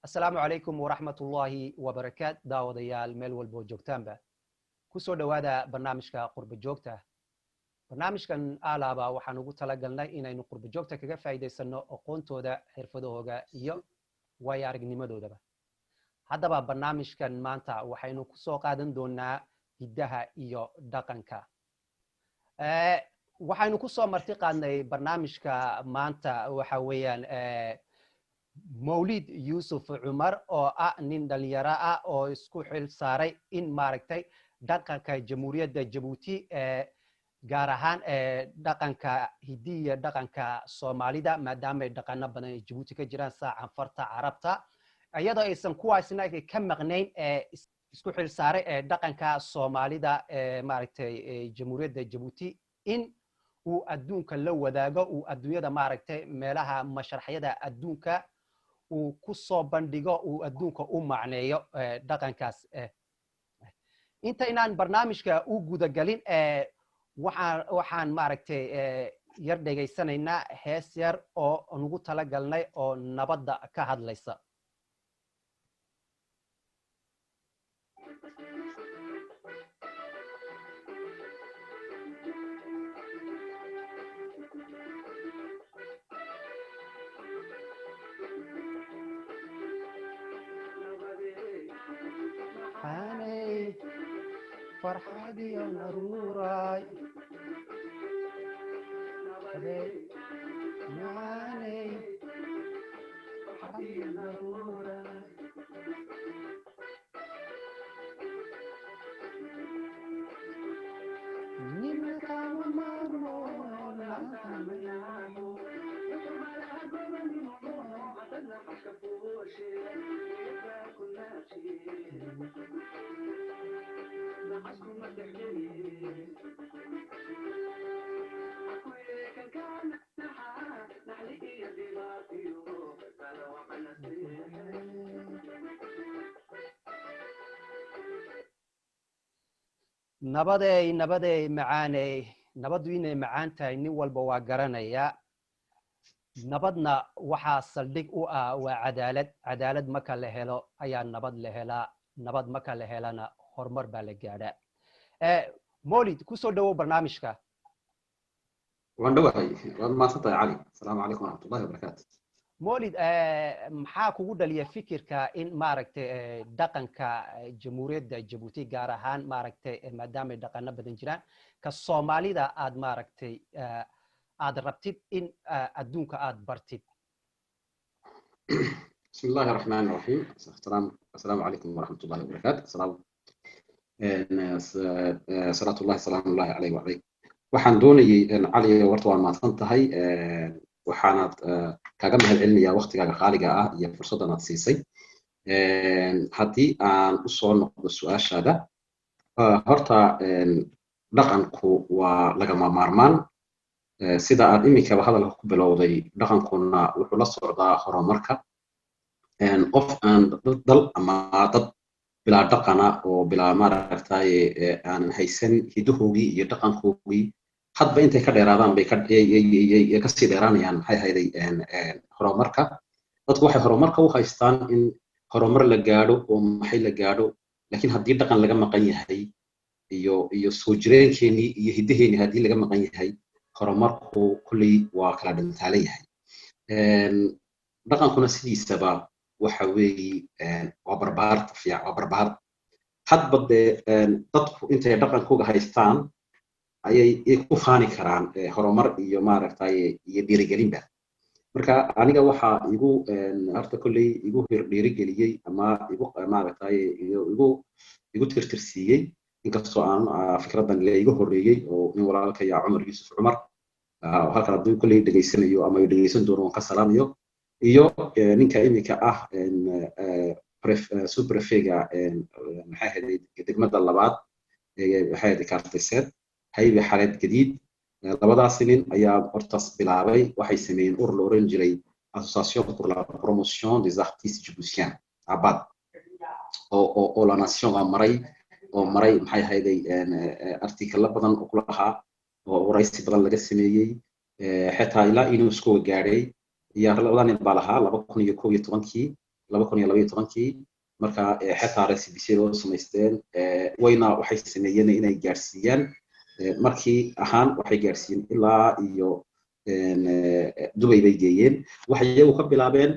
Asalaamu calaykum waraxmatullaahi wabarakaat. Daawadayaal, meel walboo joogtaanba, kusoo dhowaada barnaamijka Qurba Joogta. Barnaamijkan alaaba waxaan ugu talagalnay inaynu qurba joogta kaga faa'iidaysano aqoontooda, xirfadahooga iyo waayo aragnimadoodaba. Haddaba barnaamijkan maanta waxaynu kusoo qaadan doonaa hiddaha iyo dhaqanka. Waxaynu kusoo marti qaadnay barnaamijka maanta waxa weeyaan Mawlid Yuusuf Cumar, oo ah nin dhalinyaro ah oo isku xil saaray in maaragtay dhaqanka Jamhuuriyadda Jabuuti, gaar ahaan dhaqanka hidiya, dhaqanka Soomaalida, maadaamay dhaqano badan ay Jabuuti ka jiraan, saa Canfarta, Carabta, iyadoo aysan kuwaasna ka maqnayn, isku xil saaray dhaqanka Soomaalida maaragtay Jamhuuriyadda Jabuuti in uu adduunka la wadaago, uu adduunyada maaragtay meelaha masharaxyada adduunka uu ku soo bandhigo, uu adduunka u macneeyo dhaqankaas. Inta inaan barnaamijka u gudagelin, waxaan maaragtay yar dhegaysanaynaa hees yar oo nugu talagalnay oo nabadda ka hadlaysa. Xanay farxadiyo naruuray macaanay farxadiyo naruuray. Nimakama maarmo. Nabadey, nabadey, macaaney. Nabaddu inay macaan tahay nin walba waa garanaya. Nabadna waxaa saldhig u ah waa cadaalad. Cadaalad marka la helo ayaa nabad la helaa, nabad marka la helana horumar baa la gaadhaa. Molid, kusoo dhawow barnaamijka. Waan dhowahay, waad mahadsan tahay, Cali. Asalaamu calaykum waraxmatullahi wabarakaatu. Molid, maxaa kugu dhaliya fikirka in maaragtay dhaqanka Jamhuuriyadda Jabuuti, gaar ahaan maaragtay maadaamay dhaqano badan jiraan, ka Soomaalida aad maaragtay aad rabtid in adduunka aad bartid? بسم الله الرحمن الرحيم. السلام عليكم ورحمة الله وبركاته. السلام صلاة الله سلام الله عليه وعليكم. Waxaan doonayay, Cali, horta waa mahadsan tahay, waxaanaad kaaga mahad celinayaa waqtigaaga qaaliga ah iyo fursaddan aad siisay. Haddii aan usoo noqdo su-aashaada, horta dhaqanku waa lagama maarmaan. Sida aad iminkaba hadalka ku bilowday, dhaqankuna wuxuu la socdaa horumarka. Qof aan dal ama dad bilaa dhaqana oo bilaa maaragtaye aanan haysan hidahoogii iyo dhaqankoogii, hadba intay ka dheeraadaan bay kasii dheeraanayaan. Maxay hayday horumarka? Dadku waxay horumarka u haystaan in horumar la gaadho oo maxay la gaadho, laakiin haddii dhaqan laga maqan yahay iyo soo jireenkeenii iyo hiddaheenii haddii laga maqan yahay, horumarku kulley waa kala dhintaalan yahay. Dhaqankuna sidiisaba waxa weeye waa barbaarta fiican, waa barbaar. Hadba dee dadku intay dhaqankooga haystaan ayay ku faani karaan horumar iyo maaragtay iyo dhiirigelinba. Marka aniga waxaa igu horta kolley igu dhiirigeliyey ama igu maaragtay igu tirtirsiiyey, inkastoo aan fikraddan le iga horreeyey oo nin walaalkaya Cumar Yuusuf Cumar, halkan hadduu kolley dhegaysanayo ama dhegaysan doono waan ka salaamayo, iyo ninka iminka ah sous-préfet-ga maxay ahayd degmada labaad, maxay ahayd Kartiseed, Haybe Xareed Gadiid. Labadaasi nin ayaa hortaas bilaabay. Waxay sameeyeen urur la oran jiray Association pour la promotion des artistes djiboutiens, ABAD, oo La Nation maray oo maray, maxay ahayday, artikalo badan oo kulahaa oo waraysi badan laga sameeyey, xitaa ilaa UNESCO gaadhay. Iyo labada nin baa lahaa 2011-kii. 2012-kii. Marka xataa récépissé loo samaysteen wayna waxay sameeyeen inay gaarsiiyaan. Markii ahaan waxay gaarsiiyeen ilaa iyo Dubay bay geeyeen. Waxay iyagu ka bilaabeen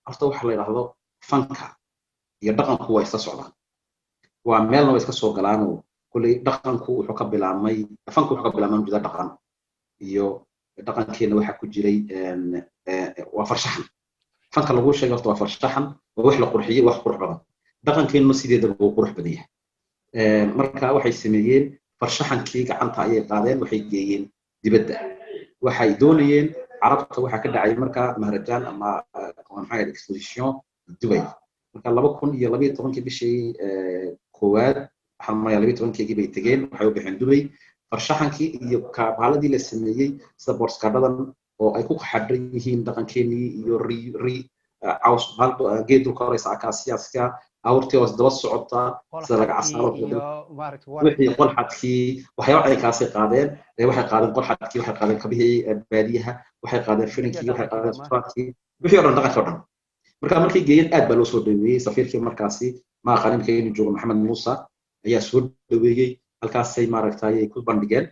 horta waxa la yidhaahdo fanka iyo dhaqanku waa isla socdaan, waa meelna way iska soo galaanoo. Kulley dhaqanku wuxuu ka bilaabmay, fanku wuxuu ka bilaabmay jida dhaqan iyo dhaqankeena waxaa ku jiray waa farshaxan. Fanka lagu sheegay horta waa farshaxan, waa wax la qurxiyey, wax qurux badan. Dhaqankeennu sideedaba wuu qurux badan yahay. Marka waxay sameeyeen farshaxankii gacanta ayay qaadeen, waxay geeyeen dibadda. Waxay doonayeen Carabta. Waxaa ka dhacay marka mahrajaan ama maxaa exposition Dubay. Marka 2012-kii bishii koowaad, waxaan marayaa 12-keygii bay tegeen. Waxay u baxeen Dubay. Farshaxankii iyo kaabaladii la sameeyey sida boorskaadhadan oo ay ku xadhan yihiin dhaqankeenii iyo ri ri caws geed dulka horeysa, akaasiyaaska, awrtii hoos daba socota sida laga casaaro, wixii qolxadkii, waxyaaba ay kaasay qaadeen. Waxay qaadeen qolxadkii, waxay qaadeen kabihii baadiyaha, waxay qaadeen filinkii, waxay qaadeen sufraadkii, wixii o dhan, dhaqankii o dhan. Marka markay geeyeen aad baa loo soo dhaweeyey. Safiirkii markaasi, ma aqaan imika inuu joogo, Maxamed Muuse ayaa soo dhaweeyey. Halkaasay maaragtay ku bandhigeen.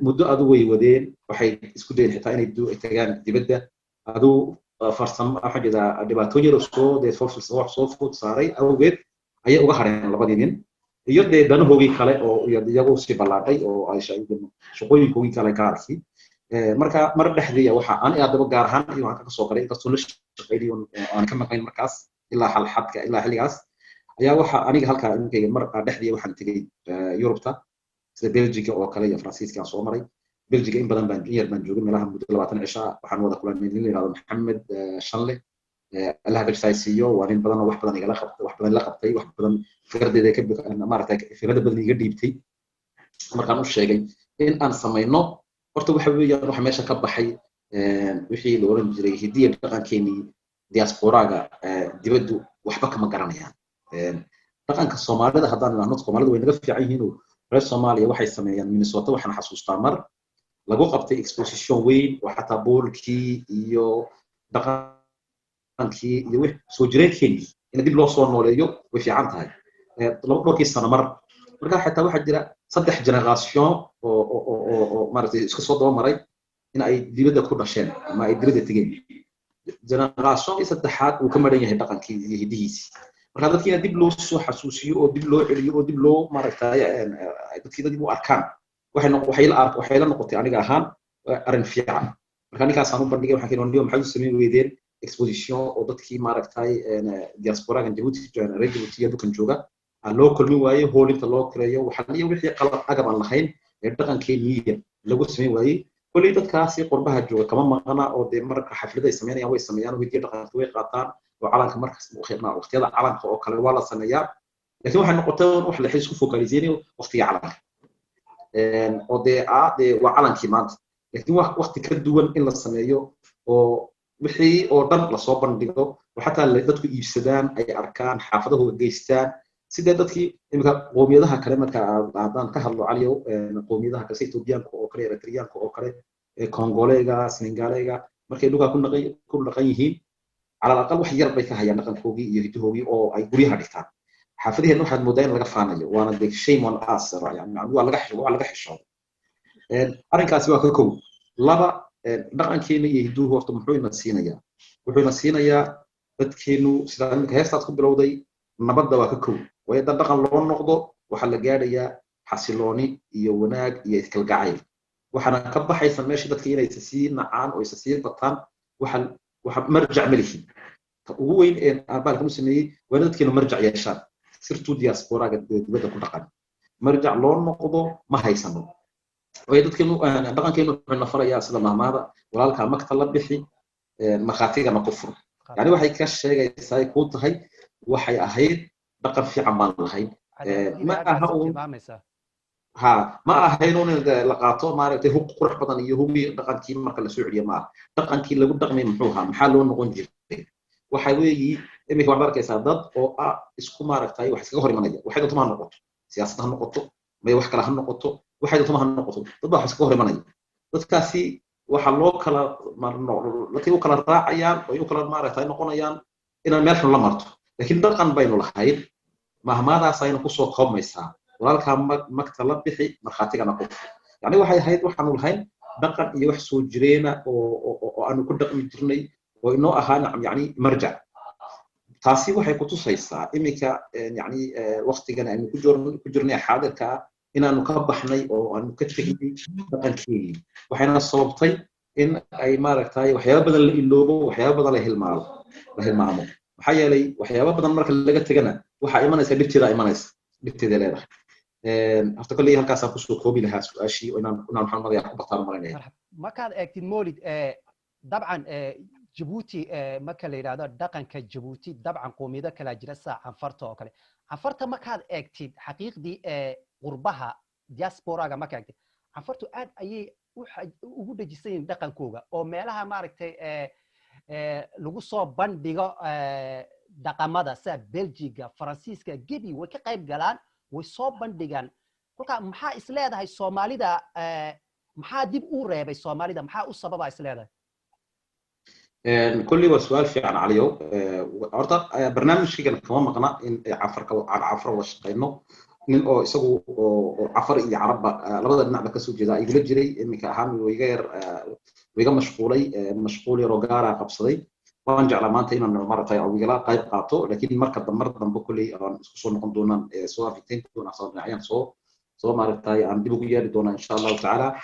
Muddo adu way wadeen. Waxay isku dayeen xitaa inay tagaan dibadda. Aduu farsamo waxaan jeedaa dhibaatooyin yar soo dee soo food saaray awgeed ayay uga hareen labadii nin iyo dee danahoogii kale oo iyagu sii ballaadhay oo ay shaqooyinkoogii kale gaarkii. Marka mar dhexdiiya waxa aan haddaba gaar ahaan iyo waxaan ka soo galay, inkastoo la shaqeynayo aan ka maqnayn markaas ilaa xalxadka ilaa xilligaas, ayaa waxa aniga halkaa inkayga mar dhexdiiya waxaan tegey Yurubta, sida Belgiga oo kale iyo Faransiiska aan soo maray. Belgiga in badan baan, in yar baan joogay, meelaha muddo 20 cisha. Waxaan wada kulanay nin la yidhahdo Maxamed Shanle, Allah gajtaay siiyo. Waa nin badan oo wax badan igala qabtay, wax badan la qabtay, wax badan fikradeeda ka maaragtay, fikrada badan iga dhiibtay. Markaan u sheegay in aan samayno horta waxa weeyaan waxa meesha ka baxay wixii la oran jiray hidiya dhaqankeenii. Diasporaga dibaddu waxba kama garanayaan dhaqanka Soomaalida. Haddaan idhaahno Soomaalida way naga fiican yihiin, reer Soomaaliya waxay sameeyaan. Minnesota waxaan xasuustaa mar lagu qabtay exposition weyn oo xataa boolkii iyo dhaqankii iyo wix soo jireenkeenii in dib loo soo nooleeyo way fiican tahay laba dhowrkii sano mar. Marka xitaa waxaa jira saddex generation oo maaragtay iska soo daba maray in ay dibadda ku dhasheen ama ay dibadda tegeen. Generationkii saddexaad uu ka maran yahay dhaqankii iyo hidihiisii. Marka dadkiina dib loo soo xasuusiyo oo dib loo celiyo oo dib loo maaragtay dadkii dib u arkaan, waxay la noqotay aniga ahaan arrin fiican. Marka ninkaasaan u bandhigay. Waxaan keenay, maxaad u samayn weydeen exposition oo dadkii maaragtay diasporagan Jabuuti, reer Jabuuti iyo dhulkan jooga aan loo kulmin waaye, hoolinta loo kireeyo waxaan iyo wixii qalab agab aan lahayn ee dhaqankeeniya lagu samayn waayey? Kolley dadkaasi qurbaha jooga kama maqna oo dee marka xaflada ay sameynayaan way sameeyaan oo hidiya dhaqanka way qaataan oo calanka markas waqtiyada calanka oo kale waa la sameeyaa. Laakiin waxay noqotay wax la isku focaliseynayo waqtiga calanka oo dee dee waa calankii maanta. Laakiin waqti ka duwan in la sameeyo oo wixii oo dhan lasoo bandhigo oo xataa dadku iibsadaan, ay arkaan, xaafadahooda geystaan. Sidee dadkii imika qoomiyadaha kale, marka haddaan ka hadlo, Caliyow, qoomiyadaha kale sida Etoobiyaanka oo kale, Eritreyaanka oo kale, Kongoleega, Senegaaleega, markay dhulkaa ku dhaqan yihiin, calal aqal wax yar bay ka hayaan dhaqankoogii iyo hidahoogii oo ay guryaha dhigtaan. Xaafadaheenna waxaad moodaa in laga faanayo, waana de shame on us, yani waa laga xishooday. Arrinkaasi waa ka kow. Laba, dhaqankeena iyo hiduhu horta muxuu ina siinayaa? Wuxuu ina siinayaa dadkeenu sidaa iminka heestaad ku bilowday, nabadda waa ka kow. Waayo haddaan dhaqan loo noqdo waxaa la gaadhayaa xasilooni iyo wanaag iyo iskalgacayl. Waxaana ka baxaysa meesha dadka inay isa sii nacaan oo isa sii bataan. Waxa marjac ma lihin. Ta ugu weyn ee aan baalkan u sameeyey waa in dadkeenu marjac yeeshaan, sirtuu diasporaga dibadda ku dhaqan marjac loo noqdo ma haysano. Waayo dadkeenu dhaqankeenu wuxuu na farayaa sida mahmaada "walaalkaa magta la bixi, markhaatigana ku fur". Yani waxay ka sheegaysaa ay kuu tahay waxay ahayd dhaqan fiican baan lahayn. Ma aha uun ha ma ahayn un in la qaato maaragtay hug qurux badan iyo hugii dhaqankii marka lasoo celiyo. Maaha dhaqankii lagu dhaqmay muxuu ahaa? Maxaa loo noqon jiray? Waxa weeyi iminka waxaad arkaysaa dad oo ah isku maaragtay wax iskaga hor imanaya. Waxay doonto ma ha noqoto, siyaasad ha noqoto, may wax kale ha noqoto, waxay doonto ma ha noqoto, dad baa wax iskaga hor imanaya. Dadkaasi waxa loo kala dadkay u kala raacayaan, ay u kala maaragtay noqonayaan. Inaad meel xun la marto, laakiin dhaqan baynu lahayn, mahmaadaas aynu kusoo koobmaysaa: walaalkaa magta la bixi, markhaatigana ku. Yani waxay ahayd, waxaanu lahayn dhaqan iyo wax soo jireena oo aanu ku dhaqmi jirnay oo inoo ahaa, nacam, yani marjac. Taasi waxay kutusaysaa iminka, yani waktigan aynu ku jirnay xaadirka ah, inaanu ka baxnay oo aanu ka tegnay dhaqankeenii. Waxayna sababtay in ay, maaragtay, waxyaaba badan la iloobo, waxyaaba badan la hilmaamo la hilmaamo. Maxaa yeelay, waxyaaba badan marka laga tegana, waxaa imanaysa dhibteeda, imanaysa dhibteeda leedahay. Horta kolley halkaasaan kusoo koobi lahaa su-aashii oo inaan waxaan madayaa ku bartaan marinaya. Markaad eegtid, Molid, dabcan Jabuuti marka la yidhahdo dhaqanka Jabuuti, dabcan qoomiyado kalaa jira, sida Canfarta oo kale. Canfarta markaad eegtid, xaqiiqdii qurbaha, diasporaga markaad eegtid, Canfartu aad ayay ugu dhejisan yihiin dhaqankooga, oo meelaha, maaragtay, lagu soo bandhigo dhaqamada sida Belgiga, Faransiiska, gebi way ka qayb galaan, way soo bandhigaan. Kolka maxaa is leedahay Soomaalida, maxaa dib u reebay Soomaalida? Maxaa u sababa is leedahay? Kulli waa su-aal fiican, Caliyow. Horta barnaamijkaygan kama maqna in Cafarka aan Cafar wada shaqayno. Nin oo isagu oo Cafar iyo Carabba labada dhinacba kasoo jeeda igula jiray. Iminka ahaan wayga yar wayga mashquulay, mashquul yaroo gaara qabsaday. Waan jeclaa maanta inaan, maaragtay, igala qayb qaato, laakiin marka mar dambe kolley aan isku soo noqon doonaan, soo afiteyn doonaa, soo dhinacyaan soo, maaragtay, aan dib ugu yeeri doonaa, insha Allahu tacaala.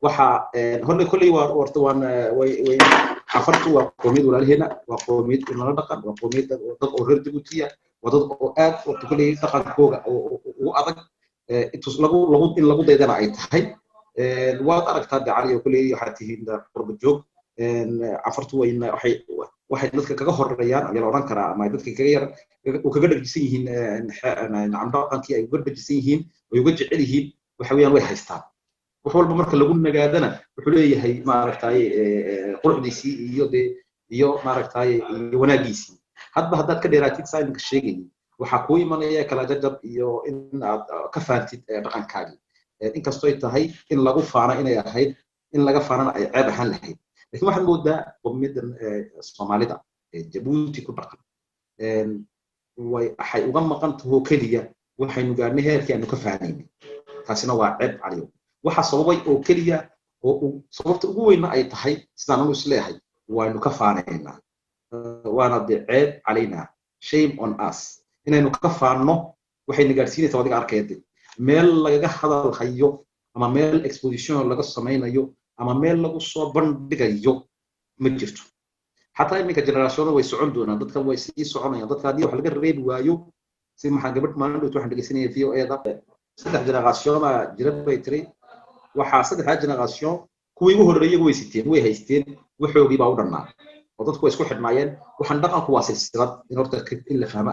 Waxa horle kolley waa horta waan way way Cafartu waa qoomiyad walaalaheena, waa qoomiyad nala dhaqan, waa qoomiyad dad oo reer Jabuutiya, waa dad oo aad horta kolley dhaqankooga ugu adag, intus lagu lagu in lagu daydana ay tahay. Waad aragtaa de, Cali, oo kolley waxaad tihiin qurba joog. Cafartu wayna waxay dadka kaga horeeyaan ayaa la odhan karaa, ama ay dadka kaga yar kaga dhajisan yihiin, nacam, dhaqankii ay uga dhajisan yihiin, ay uga jecel yihiin, waxa weeyaan way haystaan. Wax walba marka lagu nagaadana wuxuu leeyahay, maaragtay, quruxdiisii iyo dee iyo, maaragtay, iyo wanaagiisii. Hadba haddaad ka dheeraatid, saa iminka sheegayay, waxaa kuu imanaya kala jajab iyo in aad ka faantid dhaqankaagii. Inkastoo ay tahay in lagu faano inay ahayd, in laga faanana ay ceeb ahaan lahayd, lakin waxaad moodaa qowmiyaddan Soomaalida ee Jabuuti ku dhaqan waxay uga maqan tahoo keliya waxaynu gaadhnay heerkii aanu ka faanaynay. Taasina waa ceeb, Caliyo. Waxa sababay oo keliya oo sababta ugu weynna ay tahay, sidaan anu isleeyahay, waynu ka faanaynaa, waana de ceeb calaynaa, shame on us, inaynu ka faanno. Waxayna gaadhsiinaysaa, adiga arkaya de, meel lagaga hadal hayo ama meel exposition laga samaynayo ama meel lagu soo bandhigayo ma jirto. Xataa iminka generationada way socon doonaan, dadkan way sii soconayaan. Dadka haddii wax laga reebi waayo, si maxaa gabadh maalin dhowt waxaan dhegeysanaya VOA da, saddex generation baa jira bay tiri. Waxaa saddexdaa generation, kuwii ugu horreeyay way siteen, way haysteen, waxoogii baa u dhannaa oo dadku way isku xidhnaayeen. Waxaan dhaqanku waa silsilad, in horta in la fahma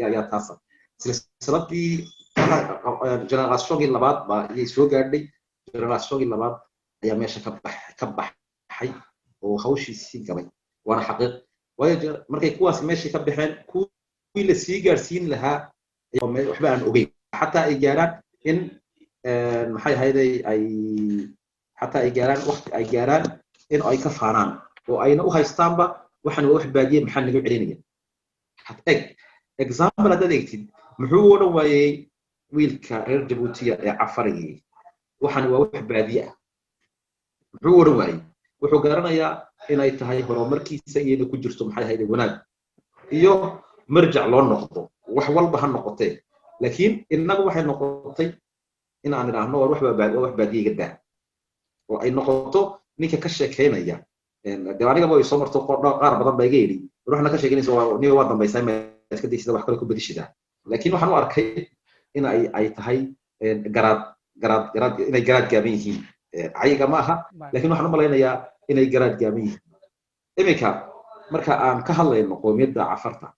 ayaa taasa. Silsiladii generationkii labaad baa iyay soo gaadhay. Generationkii labaad ayaa meesha ka baxay oo hawshiisii galay, waana xaqiiq. Waayo, markay kuwaas meeshii ka baxeen, kuwii la sii gaadhsiin lahaa waxba aan ogeyn, xataa ay gaaraan in, maxay ahayday, ay xataa ay gaaraan waqti ay gaaraan in ay ka faanaan oo ayna u haystaanba waxaan waa wax baadiye, maxaa naga celinaya? Eg example, haddaad eegtid, muxuu u odhan waayey wiilka reer Jabuutiya ee Cafarayay waxaan waa wax baadiye ah? Muxuu u odhan waayey? Wuxuu garanayaa inay tahay horumarkiisa iyo inay ku jirto, maxay ahayday, wanaag iyo marjac loo noqdo, wax walba ha noqotee. Laakiin innagu waxay noqotay in aan idhaahno war wax waa wax baadiye, iga daa, oo ay noqoto ninka ka sheekeynaya. De anigaba way soo marto, qaar badan baa iga yidhi, war waxna ka sheekeynaysa waa niga, waa dambaysaa, ma iska daysida, wax kale ku bedishidaa. Laakiin waxaan u arkay in ay tahay garaad inay garaad gaaban yihiin. Cayiga ma aha, laakiin waxaan u malaynayaa inay garaad gaaban yihiin. Iminka marka aan ka hadlayno qoomiyadda Cafarta,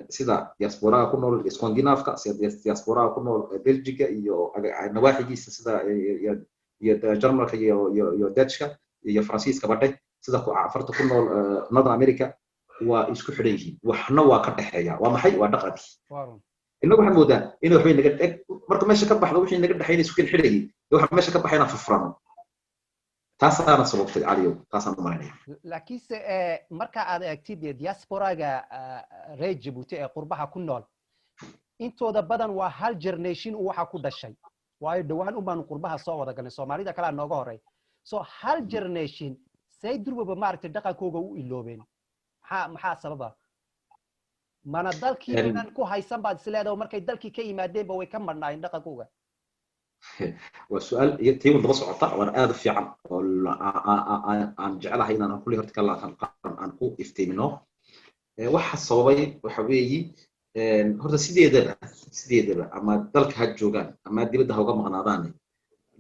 sida diasporaga ku nool Scandinavka, sida diasporaga ku nool Belgiga iyo nawaaxigiisa, sida iyo Jarmalka iyo Dutchka iyo Faransiiska badhe, sida Cafarta ku nool Northern America, waa isku xidhan yihiin, waxna waa ka dhexeeya. Waa maxay? Waa dhaqankii. Innagu waxaan moodaa inay waxbay naga eg marka meesha ka baxdo wixii naga dhexeynay isku kala xidhayay, waxa meesha ka baxay inaan furfurano. Taasaana sababtay, Caliyow, taasaan u malaynaya. Laakiinse marka aad eegtid diasporaga reer Jabuuti ee qurbaha ku nool, intooda badan waa hal generation u waxa ku dhashay, waayo dhowaan un baanu qurbaha soo wada galnay, Soomaalida kalea nooga horey. So hal generation say durbaba maaragtay dhaqankooga u iloobeen? Maxaa sababa? Mana dalkii inaan ku haysan baad is leedahay? Markay dalkii ka yimaadeenba way ka marnaayeen dhaqankooga. Waa su-aal tii un daba socota, waana aad u fiican oo aan jeclahay inaan kulli horta kala aan ku iftiimino. Waxa sababay waxa weeyi, horta sideedaba ama dalka ha joogaan ama dibadda ha uga maqnaadaan,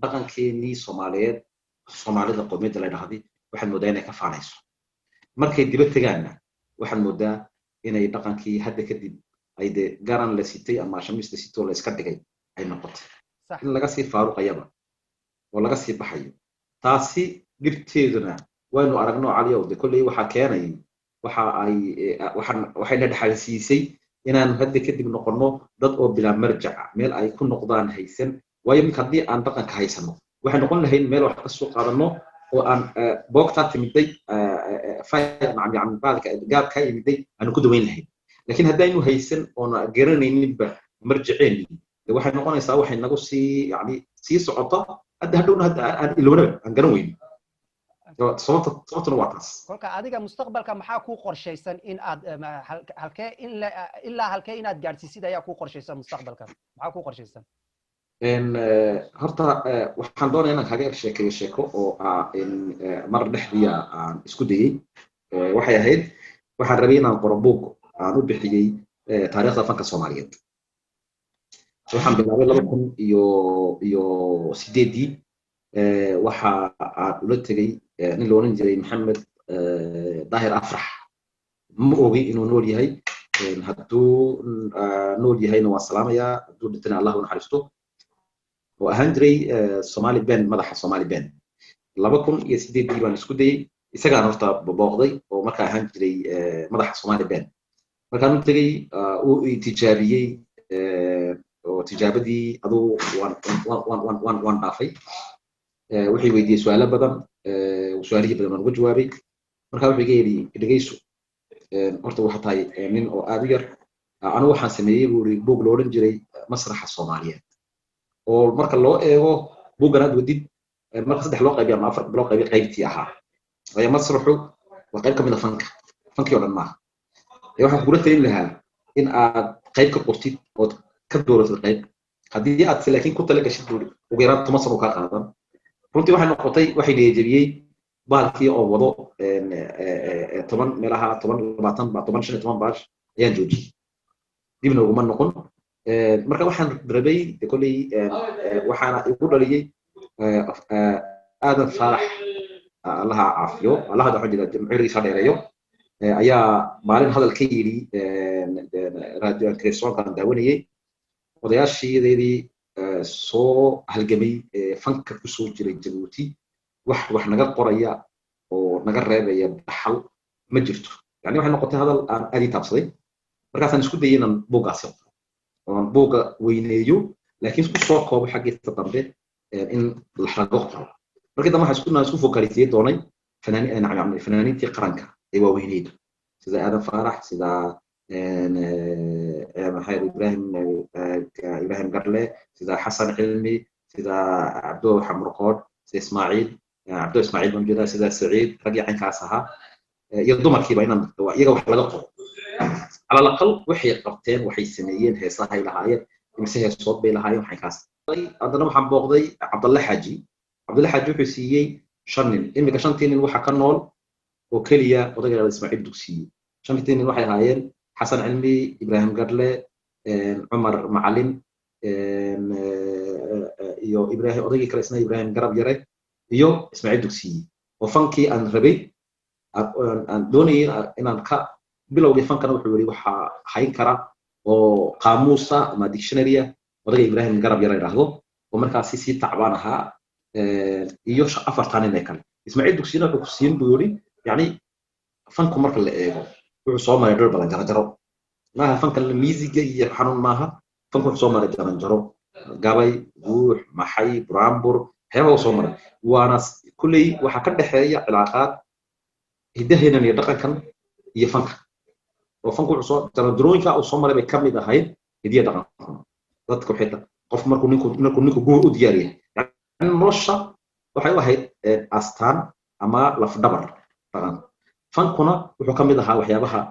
dhaqankeenii Soomaaliyeed, Soomaalida qowmiyadda la dhahday, waxaad moodaa inay ka faanayso. Markay dibad tegaanna, waxaad moodaa inay dhaqankii hadda kadib ay dee garan la sitay ama shamiis la sitoo la iska dhigay ay noqotay, in laga sii faaruqayaba oo laga sii baxayo. Taasi dhibteeduna waynu aragno, Caliyow. De kolley waxaa keenay waxa ay waxaan waxayna dhexalsiisay inaanu hadda kadib noqono dad oo bilaa marjaca, meel ay ku noqdaan haysan. Waayo minka haddii aan dhaqanka haysano, waxay noqon lahayn meel wax ka soo qaadano oo aan boogtaa timiday gaab kaa yimiday aanu ku daweyn lahayn. Laakiin haddaynu haysan oona garanayninba marjaceennii, de waxay noqonaysaa waxay nagu sii yani sii socoto hadda hadhowna hadda aan ilownaba, aan garan weyno. Sababtuna waa taas. Kolka adiga mustaqbalka maxaa kuu qorshaysan in aad halkee ilaa halkee inaad gaadhsiisid ayaa kuu qorshaysan? Mustaqbalka maxaa kuu qorshaysan? Horta waxaan doonaya inaan kaaga sheekeeyo sheeko oo ah mar dhexdiya aan isku dayey. Waxay ahayd, waxaan rabay inaan qoro buug aan u bixiyey taariikhda fanka Soomaaliyeed. Waxaan bilaabay 2008-dii. Waxa aan ula tegey nin la oran jiray Maxamed Daahir Afrax. Ma ogi inuu nool yahay. Hadduu nool yahayna waan salaamayaa, hadduu dhintana Allah u naxariisto, oo ahaan jiray Somali Ben, madaxa Somali Ben. 2008-dii baan isku dayey. Isagaan horta booqday oo markaa ahaan jiray madaxa Somali Ben. Markaan u tegey, uu tijaabiyey oo tijaabadii aduu waan dhaafay. Wuxuu weydiiyey su-aalo badan, su-aalihii badan baan uga jawaabay. Marka wuxuu iga yidhi, "Dhegeyso, horta waxa tahay nin oo aad u yar. Anigu waxaan sameeyey," buu yidhi, "buug lo odhan jiray Masraxa Soomaaliyeed, oo marka loo eego buuggan aad wadid, marka saddex loo qaybiyo ama afar loo qaybiyo qaybtii ahaa, waayo masraxu waa qayb ka mid a fanka, fankii oo dhan maaha. Waxaan kugula talin lahaa in aad qayb ka qortid ood ka dooratid qayb. Haddii aad se laakiin ku tala gashid," buuri, "ugu yaraan 10 sano kaa qaadan." Runtii waxay noqotay, waxay niyajabiyey bahalkii oo wado 10 meelaha, 10, 20 ba, 10, 15 baash ayaan joojiyey, dibna uguma noqon. Marka waxaan rabay de kolley, waxaana igu dhaliyey Aadan Faarax, Allaha caafiyo, Allaha waxaan jeedaa cimrigiisa dheereeyo, ayaa maalin hadal ka yidhi radio telefisonkan daawanayey: "Odayaashiideedii soo halgamay fanka kusoo jiray Jabuuti, wax naga qoraya oo naga reebaya dhaxal ma jirto." Yani waxay noqotay hadal aan aad ii taabsaday. Markaasaan isku dayay inaan buuggaasi qoro oon buugga weyneeyo, laakiin isku soo koobo xaggiisa dambe in wax laga qoro. Markii dambe waxaan isku focalisiyey doonay fanaaniintii qaranka ee waaweyneyd, sida Aadan Faarax, sida maxaa Ibrahim Garle, sida Xasan Cilmi, sida Cabdo Xamurqoodh, sida Ismaaciil Cabdo Ismaaciil baan jeedaa, sida Saciid, raggii caynkaas ahaa iyo dumarkiiba, inaan iyaga wax laga qoro, cala alaqal waxay qabteen, waxay sameeyeen, heesahay lahaayeen, imise heesood bay lahaayeen, waxay kaas. Haddana waxaan booqday Cabdalle Xaaji. Cabdalle Xaaji wuxuu siiyey shan nin. Iminka shantii nin waxa ka nool oo keliya odayga la Ismaaciil Dugsiye. Shantii nin waxay ahaayeen Xasan Cilmi, Ibrahim Garle, Cumar Macalin iyo Ibrahim odaygii kale isna Ibrahim Garab Yare iyo Ismaaciil Dugsiye, oo fankii aan rabay, aan doonayay inaan ka bilowgii fankana. Wuxuu yidhi waxaa hayn kara oo qaamuusa ama dictionarya odayga Ibrahim Garab Yare idhaahdo, oo markaasi sii tacbaan ahaa, iyo afartan nin ee kale. Ismaaciil Dugsiyena wuxuu ku siin, buu yidhi, yani fanku marka la eego wuxuu soo maray dhul badan, jaranjaro maaha fankan miisiga iyo xanuun maaha. Fanku wuxuu soo maray jaranjaro, gabay, guux, maxay, buraanbur. Waxyaabaha uu soo maray waana kulley waxaa ka dhexeeya cilaaqaad hiddaheenan iyo dhaqankan iyo fanka, oo fanku wuxuu soo jaranjarooyinka uu soo maray bay ka mid ahayd hidiya dhaqankuna. Dadka waxay qof markuu ninku guur u diyaar yahay, yani nolosha waxay u ahayd astaan ama lafdhabar dhaqanka. Fankuna wuxuu ka mid ahaa waxyaabaha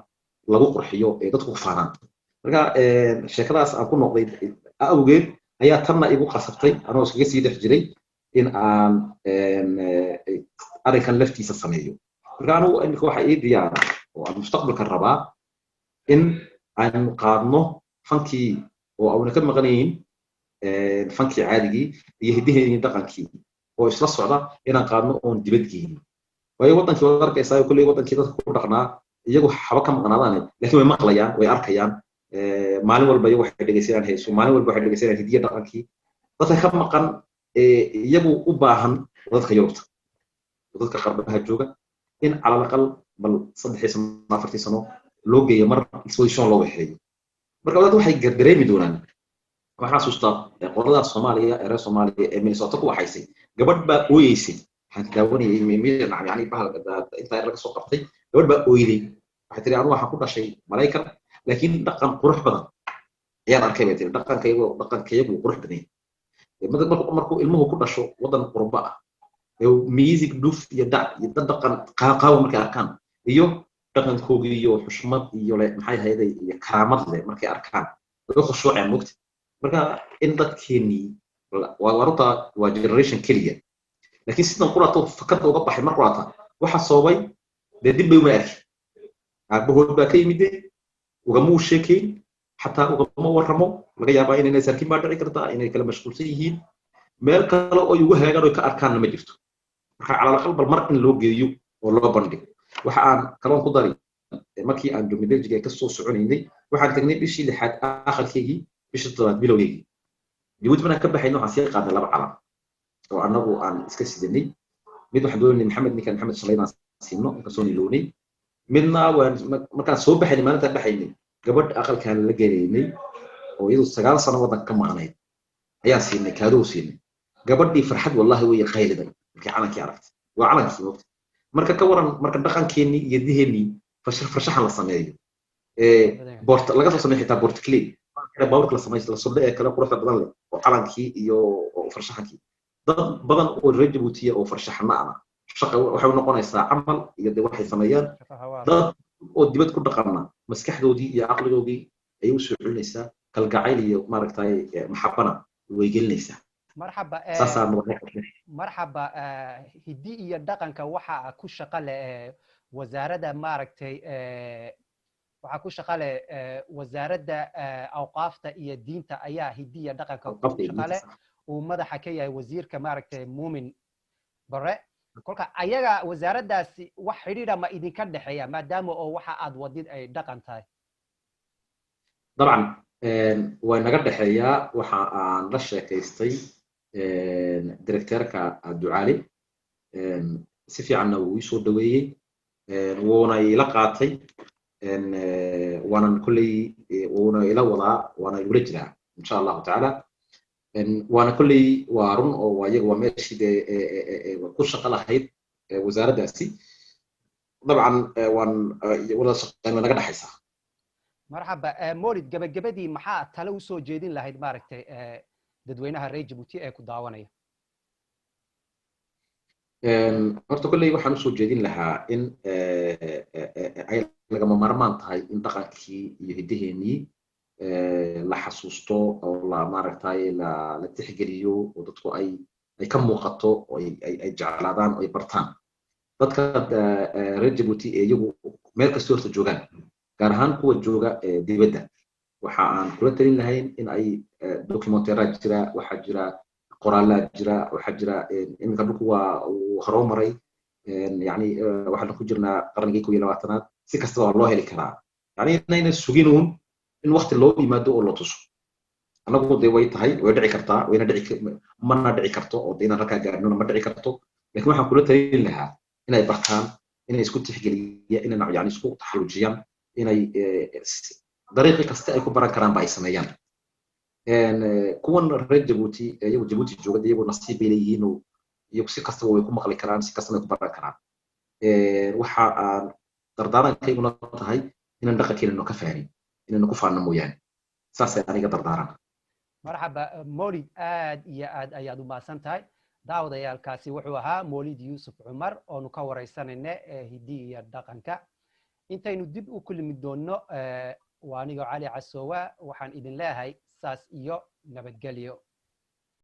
lagu qurxiyo ee dadku ku faanaan. Marka sheekadaas aan ku noqday awgeed ayaa tanna igu qasabtay, anoo iskaga sii dhex jiray, in aan arrinkan laftiisa sameeyo. Marka anigu imika waxa ii diyaara oo aan mustaqbalka rabaa in aan qaadno fankii oo auna ka maqanayn, fankii caadigii iyo hiddiheenii dhaqankii oo isla socda inaan qaadno oon dibad geyno. Waayo waddankii waad arkaysaa, kolley waddankii dadka ku dhaqnaa iyagu xaba ka maqnaadaane, laakiin way maqlayaan, way arkayaan. Maalin walba iyagu waxay dhegeysanayaan heeso, maalin walba waxay dhegeysanayaan hidiya dhaqankii. Dadka ka maqan iyagu u baahan dadka Yurubta, dadka qarbaha jooga, in calal aqal bal 3-dii sano, 4-tii sano loo geeyo mar exposition loo waxeeyo. Marka dad waxay dareemi doonaan. Waxaan xasuustaa qolada Soomaaliya ee reer Soomaaliya ee Minnesota ku waxaysay, gabadh baa ooyeysay. Waxaan daawanayay, yani bahal intaa yar laga soo qabtay, gabadh baa ooyday. Waxay tiri: "Anigu waxaan ku dhashay Maraykan, laakiin dhaqan qurux badan ayaan arkay," bay tiri. Dhaqankayagu qurux badan yahay. Markuu ilmuhu ku dhasho waddan qurba ah, music dhuf iyo dhac iyo dad dhaqan qaaqaawa markay arkaan, iyo dhaqankoogii iyo xushmad iyo le maxay hayday iyo karaamad leh markay arkaan, way khushuuceen mogta. Marka in dadkeenii waa runta, waa generation keliya, laakiin sidan qurato fakada uga baxay mar qurata waxa sababay dee dib bay uma arki. Aabahood baa ka yimide, ugamuu sheekeyn, xataa ugama warramo. Laga yaabaa inayna sarkin baa dhici kartaa inay kala mashquulsan yihiin. Meel kale oo ugu haagaan oo ka arkaanna ma jirto. Marka calal aqal bal mar in loo geeyo oo loo bandhigo. Waxa aan kaloon ku dari, markii aan joognay Belgiga ee kasoo soconaynay, waxaan tagnay bishii lixaad akharkeygii, bishii toddobaad bilowgeygii. Jabuuti markaan ka baxayna, waxaan sii qaadnay laba calan oo annagu aan iska sidanay. Mid waxaan doonaynay Maxamed, ninkan Maxamed Shalay, inaan siino inkastoo nilownay. Midna waan markaan soo baxaynay, maalintaan baxaynay, gabadh aqalkaan la gelaynay oo iyadu 9 sano waddanka ka maqnayd ayaan siinay, cadeau siinay. Gabadhii farxad wallahi way qayliday markii calankii aragtay. Waa calankii mogta. Marka ka waran marka dhaqankeenii iyo diheennii farshaxan la sameeyo, boort laga soo sameeyo, xitaa porte-clés baaburka la sameeyo, la sudho ee kale quruxda badan leh oo calankii iyo farshaxankii, dad badan oo reer Jabuutiya oo farshaxana ah shaqa waxay noqonaysaa camal iyo de waxay sameeyaan. Dad oo dibad ku dhaqana maskaxdoodii iyo caqligoodii ayay usoo celinaysaa, kalgacayl iyo maaragtay maxabana way gelinaysaa. Marxaba. Saasaa. Marxaba. Hiddi iyo dhaqanka waxa ku shaqo leh wasaaradda, maaragtay, waxaa ku shaqo leh Wasaaradda Awqaafta iyo Diinta ayaa hiddi iyo dhaqanka ku shaqo leh, uu madaxa ka yahay wasiirka, maaragtay, Muumin Bare. Kolka ayaga wasaaraddaasi wax xidhiidha ma idinka dhexeeya, maadaama oo waxa aad wadid ay dhaqan tahay? Dabcan way naga dhexeeyaa. Waxa aan la sheekaystay directeerka Ducaali, si fiicanna wuu ii soo dhaweeyey, wuuna ila qaatay, waanan kolley wuuna ila wadaa, waana igula jiraa insha Allahu tacaala. Waana kolley waa run oo waa iyaga, waa meeshii dee ku shaqo lahayd wasaaraddaasi. Dabcan waan wada shaqeyn, way naga dhexaysaa. Marxaba. Molid, gabagabadii maxaa tale usoo jeedin lahayd, maaragtay, dadweynaha reer Jabuuti ee ku daawanaya? Horta kolley waxaan usoo jeedin lahaa in ay lagama maarmaan tahay in dhaqankii iyo hiddaheenii la xasuusto oo la maaragtay la tixgeliyo, oo dadku ay ka muuqato oo ay jeclaadaan oo ay bartaan. Dadka reer Jabuuti ee iyagu meel kasta horta joogaan, gaar ahaan kuwa jooga dibadda, waxa aan kula talin lahayn in ay documentaire jira, waxaa jira qoraalaa jira, waxaa jira iminka dhulku waa uu horoo maray, yani waxaan ku jirnaa qarnigii 21-aad, si kastaba waa loo heli karaa. Yani inayna suginuun in wakti loo yimaado oo la tuso. Annagu dee way tahay, way dhici kartaa, wayna dhici, mana dhici karto oo de inaan halkaa gaarnona ma dhici karto, lakin waxaan kula talin lahaa inay bartaan, inay isku tixgeliyaan, inay yani isku taxallujiyaan, inay dariiqi kasta ay ku baran karaan ba ay sameeyaan. Kuwan reer Jabuuti iyagu Jabuuti jooga, iyagu nasiib bay leeyihiin oo Iyagu si kastaba way ku maqli karaan, si kastaba way ku baran karaan. Waxa aan dardaarankayaguna tahay inaan dhaqankeena ka faanin, inaynu ku faanno mooyaane. Saasay aniga dardaaran. Marxaba Molid, aad iyo aad ayaad u mahadsan tahay. Daawadayaalkaasi wuxuu ahaa Molid Yuusuf Cumar oonu ka waraysanayna hiddii iyo dhaqanka. Intaynu dib u kulmi doonno, waa anigoo Cali Casoowa, waxaan idin leeyahay saas iyo nabadgelyo.